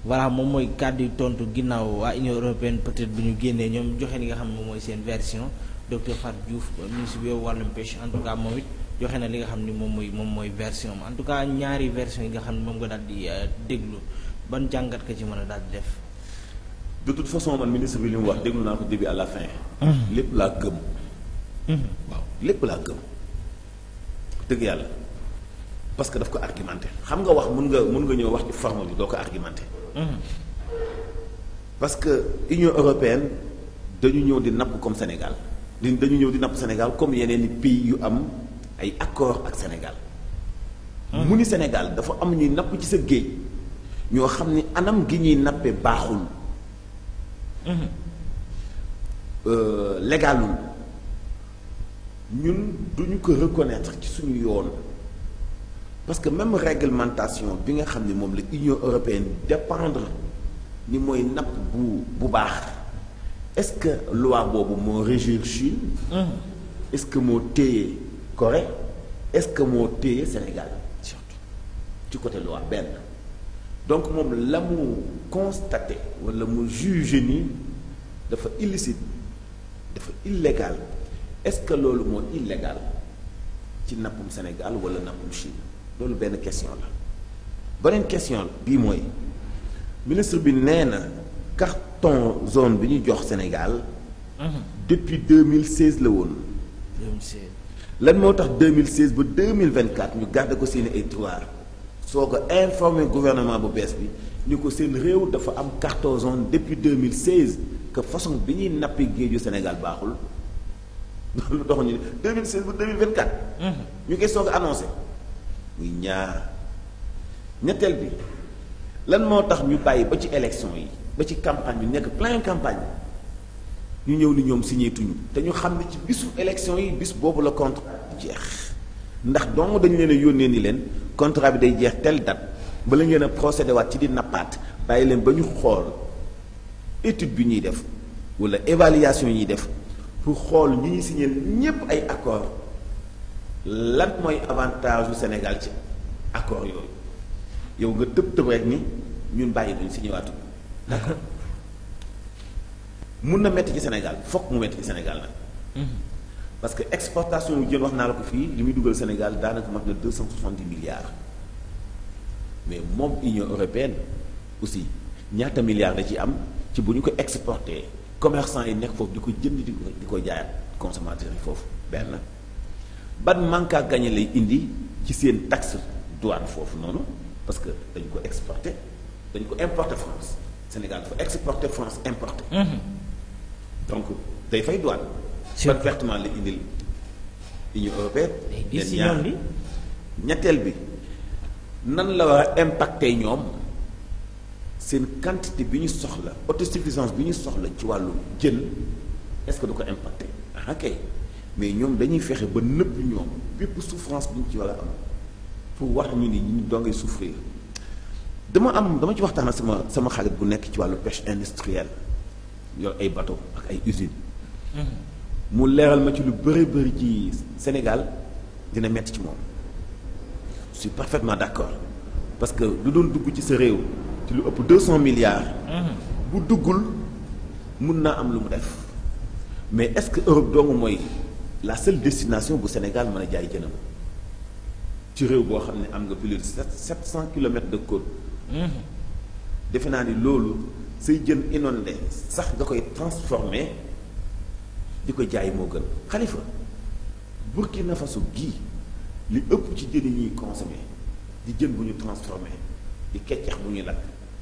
voilà moom mooy kàddu tontu ginnaaw waa Union européenne peut-être bu ñu génnee ñoom joxe li nga xam ne moom mooy seen version docteur Fatou Diouf ministre bi wàllum pêche en tout cas moom it joxe na li nga xam ni moom mooy version en tout cas ñaari version yi nga xam ne moom nga daal di déglu ban jàngat ka ci mën a daal di def. de toute façon man ministre bi li mu wax déglu naa ko début à la fin. lépp laa gëm. waaw lépp laa gëm. dëgg yàlla parce que daf ko argumenté xam nga wax mun nga ñëw wax ci forme bi doo ko argumenté. parce que Union européenne dañu ñëw di napp comme Sénégal dañu ñëw di napp Sénégal comme yeneen i pays yu am ay accord ak Sénégal. mu ni Sénégal dafa am ñuy napp ci sa géej ñoo xam ni anam gi ñuy nappe baaxul. légalul ñun duñu ko reconnaître ci suñu yoon parce que même réglementation bi nga xam ni moom la Union européenne dépendre ni mooy napp bu baax est-ce que loi boobu moo régir Chine. est-ce que moo téye Corée est-ce que moo téye Sénégal surtout ci côté loi benn donc moom la mu constaté wala mu juge ni dafa illicite dafa illégal est-ce que loolu moo illégal ci nappum Sénégal wala nappum Chine loolu benn question la beneen question la bii mooy ministre bi nee na carton zone bi ñu jox Sénégal. depuis 2016 la woon. 2016 lan moo tax 2016 ba 2024 ñu garder ko seen ay tiroir soo ko informé gouvernement bu bees bi ni ko seen réew dafa am carton zone depuis 2016 que façon bi ñuy nappi géeju Sénégal baaxul lu tax ñu 2016 ba 2024. ñu koy soog a annoncé muy ñaar ñetteel bi lan moo tax ñu bàyyi ba ci élection yi ba ci campagne bi nekk plein campagne ñu ñëw ni ñoom signé tuñu te ñu xam ne ci bisu élection yi bis boobu la contrat bi jeex ndax donc dañu leen a yónnee ni leen contrat bi day jeex telle date bala ngeen a procédé waat ci di nappaat bàyyi leen ba ñu xool étude bi ñuy def wala évaluation yi ñuy def pour xool ñi ñuy signé ñépp ay accord lan mooy avantage du Sénégal ci accord yooyu yow nga tëb rek ni ñun bàyyi duñ signé waatu d'accord mun na metti ci Sénégal fokk mu metti ci Sénégal nag parce que exportation yu jën wax naa la ko fii li muy dugal Sénégal daanaka mat na 270 milliards mais moom Union européenne aussi ñaata milliards da ci am ci bu ñu ko exporté commerçant yi nekk foofu di ko jënd di ko jaayaat consommateur yi foofu benn ban manque à gagner lay indi ci seen taxe douane foofu noonu parce que dañu ko exporté dañu ko importé France Sénégal dafa exporté France importé donc day fay douane ban vertement la indil Union européenne leen ñaar ñetteel bi nan la war a impacté ñoom seen quantité bi ñu soxla autosuffisance bi ñu soxla ci wàllu jën est-ce que du ko impacté ah kay mais ñoom dañuy fexe ba nëbb ñoom bépp souffrance bi ñu ci war a am pour wax ñu ni ñu dongay souffrir dama ci waxtaan ak sama xarit bu nekk ci wàllu pêche industrielle yor ay bateau ak ay usines mu leeral ma ci lu bëri ci Sénégal dina metti ci moom je suis parfaitement d'accord parce que lu doon dugg ci sa réew ci lu ëpp 200 milliards bu duggul mun naa am lu mu def mais est-ce que Europe dong mooy la seule destination bu Sénégal mën a jaay jënam ci réew boo xam ne am nga plus de 700 kilomètres de côte defe naa ni loolu say jën inondé sax nga koy transformé di ko jaay moo gën Xalifa Burkina Faso gii li ëpp ci jën yi ñuy consommé di jën bu ñu transformé di keccax bu ñuy lakk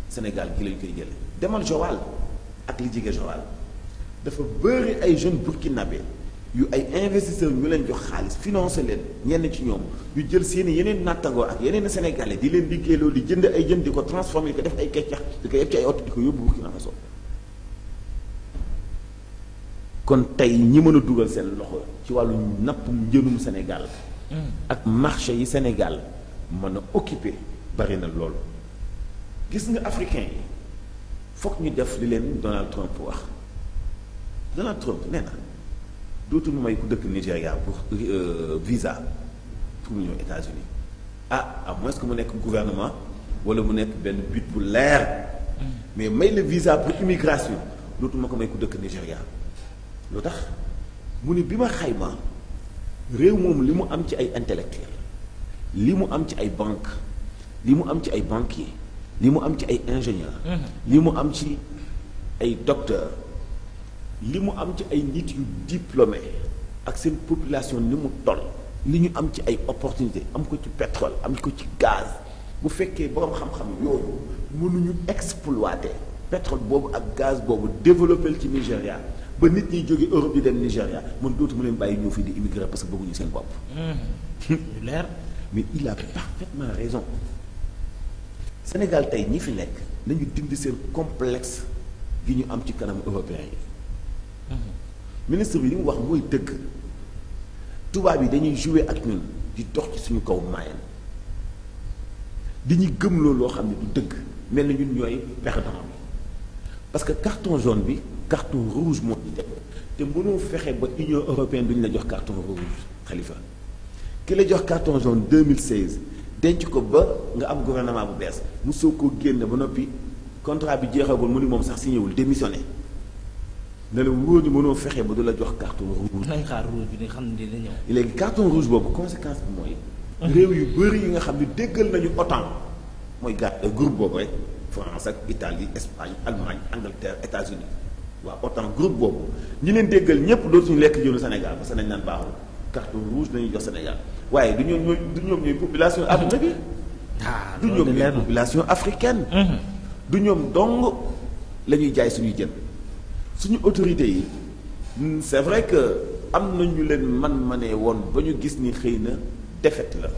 Sénégal gi lañ koy jële demal Joal ak li jege Joal dafa bëri ay jeunes burkinabé yu ay investisseurs ñu leen jox xaalis financé leen ñenn ci ñoom yu jël seeni yeneen nattangoo ak yeneen sénégalais di leen liggéeyloo di jënd ay jën di ko transformé di ko def ay keccax di ko yëpp ci ay oto di ko yóbbu Burkina Faso kon tey ñi mën a dugal seen loxo ci wàllu nappum njënum Sénégal ak marché yi Sénégal mën a occupé bari na loolu gis nga africain yi foog ñu def li leen Donald Trump wax Donald Trump nee na dootuñu may ku dëkk Nigéria pour visa pour mu ñëw États-Unis à moins que mu nekk gouvernement wala mu nekk benn but bu leer mais may le visa pour immigration dootuma ko may ku dëkk Nigéria lu tax mu ni bi ma xayma réew moom li mu am ci ay intellectuel li mu am ci ay banque li mu am ci ay banquier li mu am ci ay ingénieur li mu am ci ay docteur li mu am ci ay nit yu diplômé ak seen population ni mu toll li ñu am ci ay opportunité am ko ci pétrole am ko ci gaz bu fekkee borom xam-xam yooyu mënuñu exploiter pétrole boobu ak gaz boobu développer ci Nigéria ba nit ñi jóge Europe di dem Nigéria man dootuma leen bàyyi ñëw fii di immigrer parce que bëgguñu seen bopp. leer. mais il a parfaitement raison Sénégal tey ñi fi nekk nañu dindi seen complexe gi ñu am ci kanam européen yi. ministre bi li mu wax mooy dëgg tubaab yi dañuy jouer ak ñun di dox ci suñu kaw maayan di ñu gëmloo loo xam ne du dëgg mel na ñun ñooy perdant bi parce que carton jaune bi carton rouge moo ci teg te mënoo fexe ba Union européenne duñu la jox carton rouge Khalifa ki la jox carton jaune 2016 denc ko ba nga am gouvernement bu bees mu soog koo génn ba noppi contrat bi jeexagul mu ni moom sax signé wul démissionné ne la wóor ni mënoo fexe ba du la jox carton rouge. nañ xaar rouge bi nga xam ne dina ñëw. léegi carton rouge boobu conséquence bi mooy. réew yu bëri yi nga xam ne déggal nañu OTAN mooy groupe boobu rek France ak Italie Espagne Allemagne Angleterre États-Unis waaw OTAN groupe boobu ñi leen déggal ñëpp dootuñu lekk jëlu Sénégal parce que nañ naan baaxul carton rouge nañuy jox Sénégal waaye du ñoom ñooy population adduna bi. du ñoom ñooy population africaine. du ñoom dong la ñuy jaay suñuy jën. suñu autorités yi c'est vrai que am na ñu leen man-manee woon ba ñu gis ni xëy na défaite la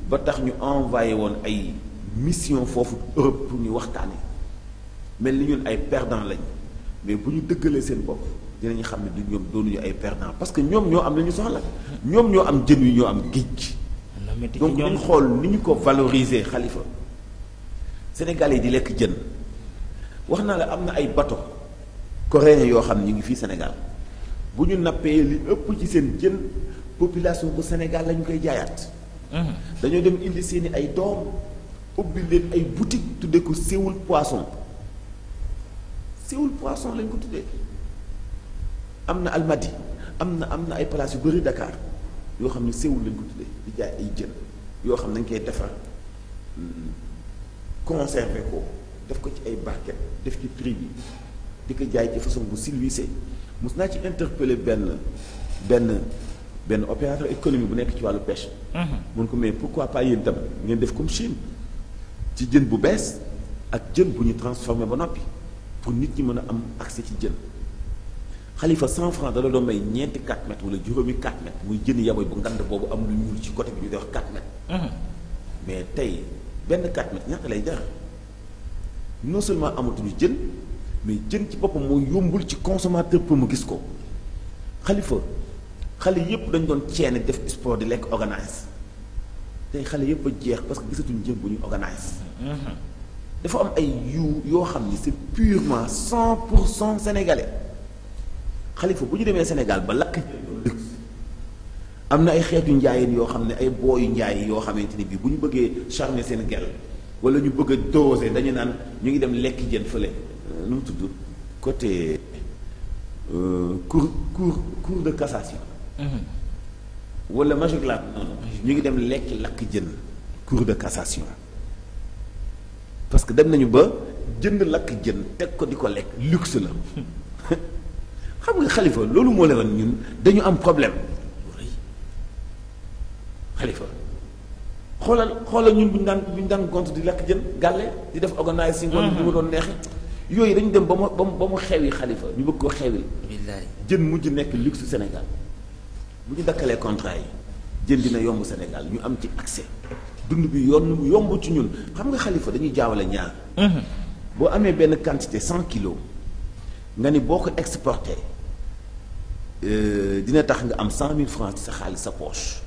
ba tax ñu envoyé woon ay mission foofu Europe pour ñu waxtaane mel ni ñun ay perdant lañ mais bu ñu dëggalee seen bopp dinañu xam ne du ñoom doonuñu ay perdant parce que ñoom ñoo am la ñu soxla ñoom ñoo am jën wi ñoo am géej donc nañ xool ni ñu ko valoriser Khalifa Sénégal yi di lekk jën wax naa la am na ay bateau coréen yoo xam ne ñu ngi fii Sénégal bu ñu nappee li ëpp ci seen jën population bu Sénégal la ñu koy jaayaat. dañoo dem indi seeni ay doom ubbi leen ay boutique tuddee ko Séoul poisson Séoul poisson lañ ko tuddee am na Almadi am na ay places yu bëri Dakar yoo xam ne Séoul lañ ko tuddee di jaay ay jën yoo xam ne dañ koy defar conserver ko def ko ci ay barquettes def ci prix bi. di ko jaay ci façon bu silvissé mos naa ci interpellé benn opérateur économique bu nekk ci wàllu pêche. mun ko mais pourquoi pas yéen tam ngeen def comme Chine ci jën bu bees ak jën bu ñu transformé ba noppi pour nit ñi mën a am accès ci jën Khalifa 100 francs da la doon may ñeenti 4 mètres wala juróomi 4 mètres muy jën yaboy bu ngand boobu am lu ñuul ci côté bi ñu koy wax 4 mètres. mais tey benn 4 mètres ñaata lay jar non seulement amatuñu jën. mais jën ci boppam moo yombul ci consommateur pour mu gis ko Khalifa xale yépp dañ doon ceene def sport di lekk organise tey xale yépp a jeex parce que gisatuñ jën bu ñu organise dafa am ay yoo xam ni c'est purement 100% sénégalais Khalifa bu ñu demee Sénégal ba lakk am na ay xeetu njaayeen yoo xam ne ay booyu njaay yoo xamante ni bii bu ñu bëggee charmer seen gel wala ñu bëgg a doser dañu naan ñu ngi dem lekk jën fële nu mu tudd côté cour de cassation. wala Majorlan noonu. ñu ngi dem lekk lakk jën cour de cassation parce que dem nañu ba jënd lakk jën teg ko di ko lekk luxe la xam nga Khalifa loolu moo leen ñun dañu am problème Khalifa xoolal ñun bu ñu daan gont di lakk jën gàlle di def organise si ngoon bi mu doon neexee. yooyu dañu dem ba mu xewi Khalifa ñu bëgg ko xewil jën mujj nekk luxe Sénégal bu ñu dakkalee contrat yi jën dina yomb Sénégal ñu am ci accès dund bi yomb ci ñun xam nga Khalifa dañuy jaawale ñaar boo amee benn quantité 100 kilos nga ni boo ko exporté dina tax nga am 100 000 francs ci sa xaalis sa poche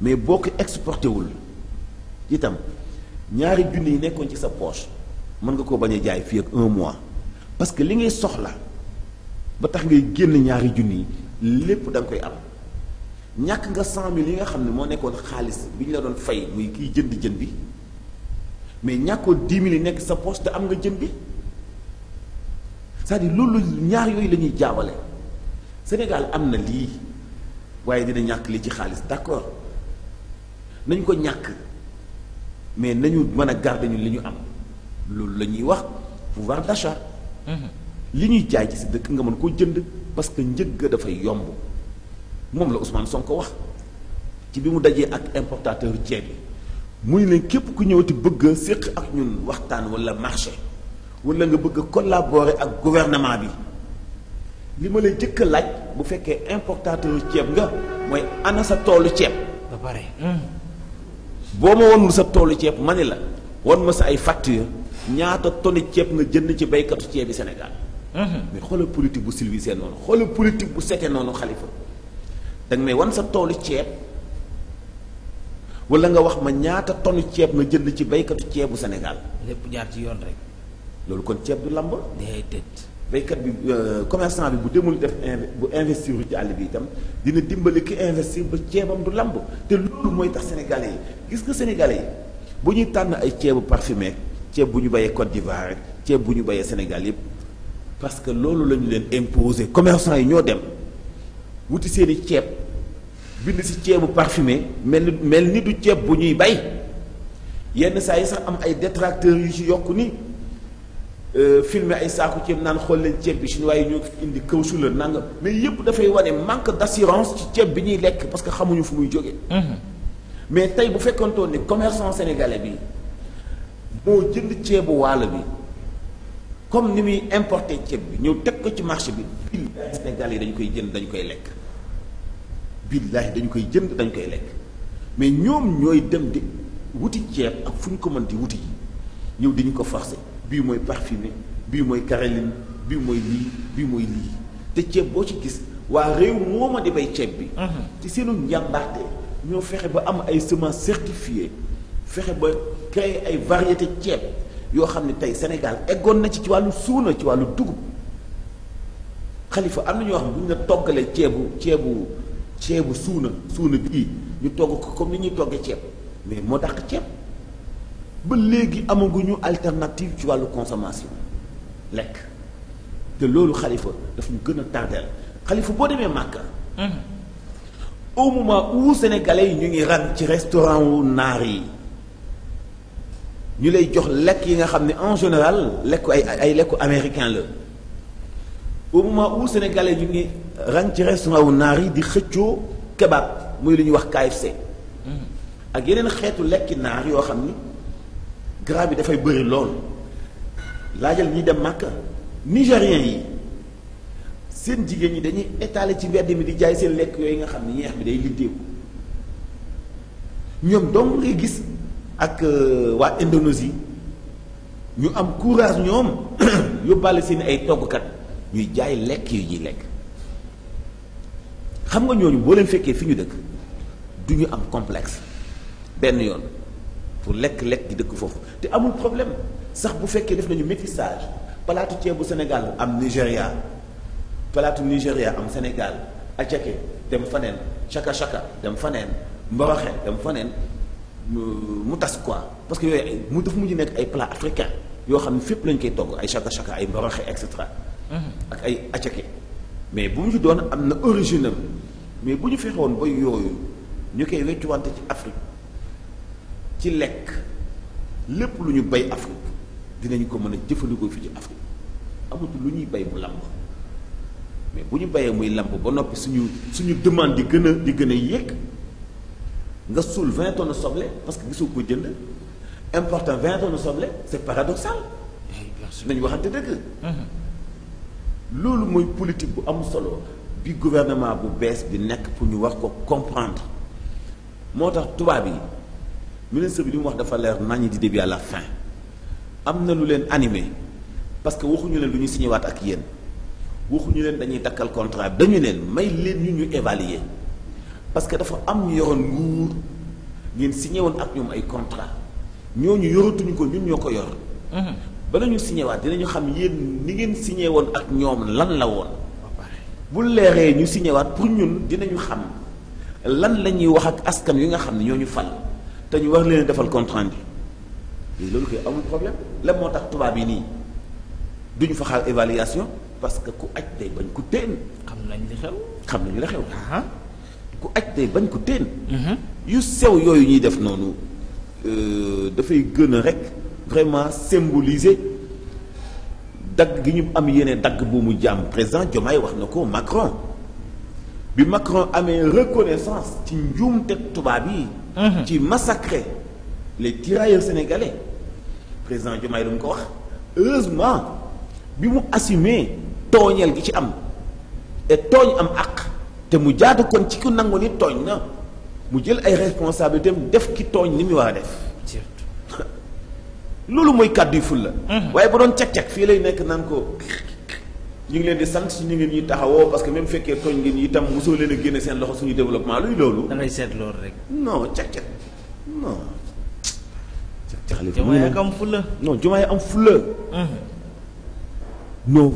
mais boo ko exporté wul itam ñaari junni yi nekkoon ci sa poche mën nga koo bañ a jaay fii ak 1 mois parce que li ngay soxla ba tax ngay génn ñaari junni yi lépp da nga koy am ñàkk nga 100 000 yi nga xam ne moo nekkoon xaalis bi ñu la doon fay muy kiy jënd jën bi mais ñàkkoo 10 000 yi nekk sa poche te am nga jën bi c'est-à-dire loolu ñaar yooyu la ñuy jaawale Sénégal am na lii waaye dina ñàkk li ci xaalis d'accord nañ ko ñàkk mais nañu mën a garder ñu li ñu am loolu la ñuy wax pouvoir d'achat. li ñuy jaay ci si dëkk nga mën koo jënd parce que njëg ga dafay yomb moom la Ousmane Sonko wax ci bi mu dajee ak importateur ceeb yi muy leen képp ku ñëwati bëgg a séq ak ñun waxtaan wala marché wala nga bëgg a collaborer ak gouvernement bi li ma lay jëkk a laaj bu fekkee importateur ceeb nga mooy ana sa toolu ceeb. ba pare. boo ma wonul sa toolu ceeb ma ne la won ma sa ay facture ñaata tonni ceeb nga jënd ci baykatu ceeb bi Sénégal. mais xoolal politique bu civilisé noonu xoolal politique bu sete noonu Khalifa danga may wan sa toolu ceeb wala nga wax ma ñaata tonni ceeb nga jënd ci baykatu ceebu Sénégal. lépp jaar ci yoon rek. loolu kon ceeb du lamb. déedéet. baykat bi commerçant bi bu demul def bu investir ci àll bi itam dina dimbali ki investir ba ceebam du lamb te loolu mooy tax sénégalais yi gis nga sénégalais yi bu ñuy tànn ay ceebu parfumé ceeb bu ñu bayee Côte d'Ivoire ceeb bu ñu bayee Sénégal yépp parce que loolu la ñu leen imposer commerçant yi ñoo dem wuti seeni ceeb bind ci ceebu parfumé mel ni du ceeb bu ñuy bay yenn saa yi sax am ay détracteurs yu ci yokku ni filmer ay saaku ceeb naan xool leen ceeb bi chinois yi ñoo indi caoutchouc la nanga mais yépp dafay wane manque d'assurance ci ceeb bi ñuy lekk parce que xamuñu fu muy jógee. mais tey bu fekkontoon ni commerçant sénégalais bi moo jënd ceebu waalo bi comme ni muy importer ceeb bi ñëw teg ko ci marché bi billaahi sénégalais yi dañu koy jënd dañu koy lekk billaahi dañu koy jënd dañu koy lekk mais ñoom ñooy dem di wuti ceeb ak fu ñu ko mën di wuti yi ñëw diñu ko forcer bii mooy parfumé bii mooy caroline bii mooy lii bii mooy lii te ceeb boo ci gis waa réew mooma di bay ceeb bi ci seenu njàmbaarte ñoo fexe ba am ay semences certifiées fexe ba créer ay variétés ceeb yoo xam ne tey Sénégal eggoon na ci wàllu suuna ci wàllu dugub Khalifa am na ñoo xam ne bu ñu la toggalee ceebu suuna bii ñu togg ko comme ni ñuy toggee ceeb mais moo dàq ceeb ba léegi amaguñu alternative ci wàllu consommation lekk te loolu Khalifa daf ñu gën a tardeel Khalifa boo demee Màkka au moment où sénégalais yi ñu ngi ran ci restaurant wu naar yi ñu lay jox lekk yi nga xam ne en général lekku ay lekku américain la au moment où sénégalais ñu ngi ran ci restaurant wu naar yi di xëccoo kebab muy lu ñuy wax KFC ak yeneen xeetu lekki naar yoo xam ni gras bi dafay bëri lool laajal ñi dem Màkka nigériens yi seen jigéen ñi dañuy étaler ci mbedd mi di jaay seen lekk yooyu nga xam ne ñeex bi day liddeeku ñoom donc ngay gis ak waa Indonésie ñu am courage ñoom yóbbaale seen ay toggkat ñuy jaay lekk yu ñuy lekk xam nga ñooñu boo leen fekkee fi ñu dëkk du ñu am complexe benn yoon pour lekk-lekk gi dëkk foofu te amul problème sax bu fekkee def nañu métissage palaatu ceebu Sénégal am Nigéria palaatu Nigéria am Sénégal acake dem faneen chaka dem faneen mboroxe dem faneen mu tas quoi parce que yooyu mu dafa mujj nekk ay plat africain yoo xam ne fépp lañ koy togg ay chaka ay mboroxe et cetera ak ay acake mais bu mu ci doon am na origine am mais bu ñu fexe woon ba yooyu ñu koy weccuwante ci Afrique ci lekk lépp lu ñu bay Afrique dinañ ko mën a jëfandikoo fii ci Afrique amatul lu ñuy bay mu lamb mais bu ñu bayee muy lamb ba noppi suñu demande di gën a yéeg nga suul 20 tonnes soble parce que gisoo ko jënd important 20 tonnes soble c'est paradoxal nañu waxante dëgg loolu mooy politique bu am solo bi gouvernement bu bees bi nekk pour ñu war ko comprendre moo tax tubaab yi ministre bi li mu wax dafa leer nañu di début à la fin am na lu leen animé parce que waxuñu leen lu ñu signé waat ak yéen waxuñu leen dañuy dakkal contrat bi dañu leen may leen ñu évaluer parce que dafa am ñu yoroon nguur ngeen signé woon ak ñoom ay contrat ñooñu yoratuñu ko ñun ñoo ko yor. bala ñu signé waat dinañu xam yéen ni ngeen signé woon ak ñoom lan la woon. bu leeree ñu signé waat pour ñun dinañu xam lan la ñuy wax ak askan wi nga xam ne ñoo ñu fal te ñu war leen defal compte rendu léegi loolu koy amul problème la moo tax tubaab yi nii duñu fa xaar évaluation parce que ku aj day bañ ku teen. xam nañ li xew. xam nañ la xew. ku aj day bañ ku teen. yu sew yooyu ñuy def noonu dafay gën a rek vraiment symboliser dagg gi ñu am yéene dagg bu mu jàmm président Diomaye wax na ko Macron bi Macron amee reconnaissance ci njuumte tubaab yi. ci massacrer les tirailleurs sénégalais président Diomaye lu mu ko wax heureusement bi mu assumé tooñeel gi ci am et tooñ am àq te mu jaatu kon ci ku nangu ni tooñ na mu jël ay responsabilités am def ki tooñ ni mu war a def. loolu mooy kàddu yu ful la. waaye ba doon cag-cag fii lay nekk naan ko ñu ngi leen di sant si ni ngeen ñuy taxawoo parce que même fekkee tooñ ngeen itam mosoo leen a génne seen loxo suñu développement luy loolu. da ngay seet loolu rek. non cag-cag non. cag-cag Diomaye ak am fulla. non Diomaye am fulla. non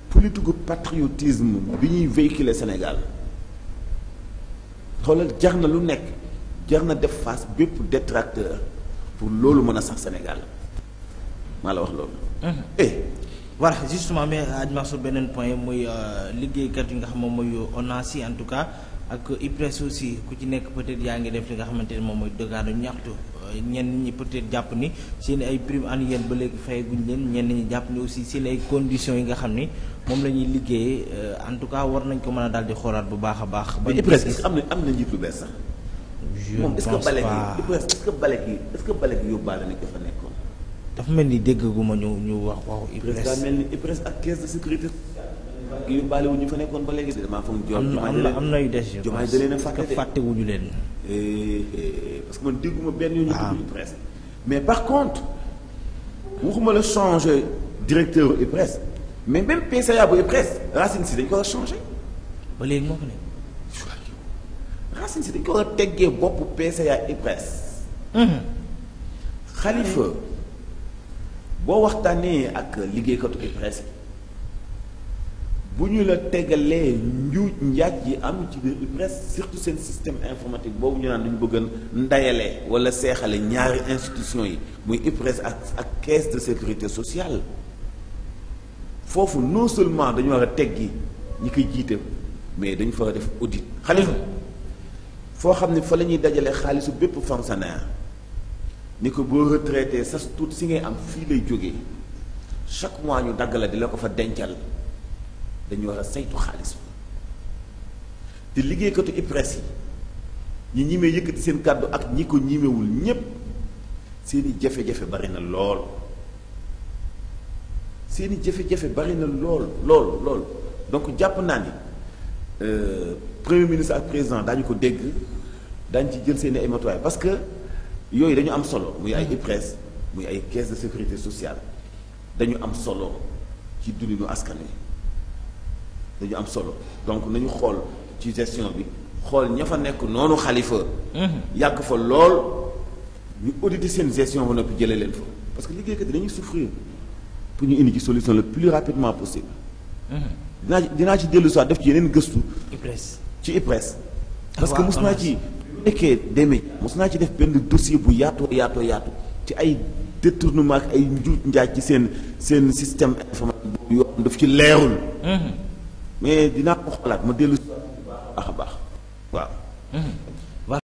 politique patriotisme bi ñuy véhiculer Sénégal xoolal jar na lu nekk jar na def face bépp détracteur pour loolu mën a sax Sénégal maa la wax loolu. voilà justement mais Hadj Mansour beneen point muy liggéeykat yi nga xam moom mooy ONAS en tout cas ak IPRES aussi ku ci nekk peut-être yaa ngi def li nga xamante ne moom mooy dëggaanu ñaxtu ñenn ñi peut-être jàpp ni seen ay prime annuelle ba léegi fayaguñ leen ñenn ñi jàpp ni aussi seen ay conditions yi nga xam ni moom la ñuy liggéeyee en tout cas war nañ ko mën a daal di xoolaat bu baax a baax. ba IPRES est-ce que am na njiit lu bees sax. moom est-ce que bale gi IPRES est-ce que bale gi yóbbaale nañ ko fa nekkoon. dafa mel ni déggaguma ñu wax waxu IPRES. daa mel ni IPRES ak caisse de sécurité yóbbaale wu ñu fa nekkoon ba léegi de damaa foog am na yu des yu Diomaye da leen a fàttewuñu leen. parce que man dégguma benn yoon ñu dugg IPRES mais par contre waxuma la changer directeur IPRES mais même PCA bu IPRES Racine Sy dañ ko war a changer. ba léegi moo ko nekk. Racine Sy dañ ko war a teggee boppu PCA IPRES. Khalifa boo waxtaanee ak liggéeykatu IPRES bu ñu la tegalee njuuj njaaj yi am ci biir IPRES surtout seen système informatique boobu ñu naan dañu bëgg ndayale wala seexale ñaari institution yi muy IPRES ak caisse de sécurité sociale foofu non seulement dañu war a teggi ñi koy jiite mais dañu fa war a def audit. Khalifa foo xam ne fa la ñuy dajale xaalisu bépp fonctionnaire ni ko boo retraité sas tuuti si ngay am fii lay jógee chaque mois ñu dagg la di la ko fa dencal. dañu war a saytu xaalis te liggéeykatu IPRES yi ñi ñimee yëkkati seen kàddu ak ñi ko ñimewul ñépp seeni jafe-jafe bari na lool seeni jafe-jafe bari na lool donc jàpp naa ni premier ministre ak président daañu ko dégg daañu ci jël seeni ay matuwaay parce que yooyu dañu am solo muy ay IPRES muy ay caisse de sécurité sociale dañu am solo ci dundinu askan wi dañu am solo donc nañu xool ci gestion bi xool ña fa nekk noonu Khalifa. yàgg fa lool ñu auditer seen gestion ba noppi jëlee leen fa parce que liggéeykat yi dañuy souffrir pour ñu indi ci solution le plus rapidement possible. dinaa ci dellu soit def ci yeneen gëstu. ci IPRES. parce que mos naa ci nekkee demee mos naa ci def benn dossier bu yaatu ci ay détournement ak ay njuuj njaaj ci seen système informatique boobu yoo daf ci leerul. mais dinaa ko xoolaat ma dellu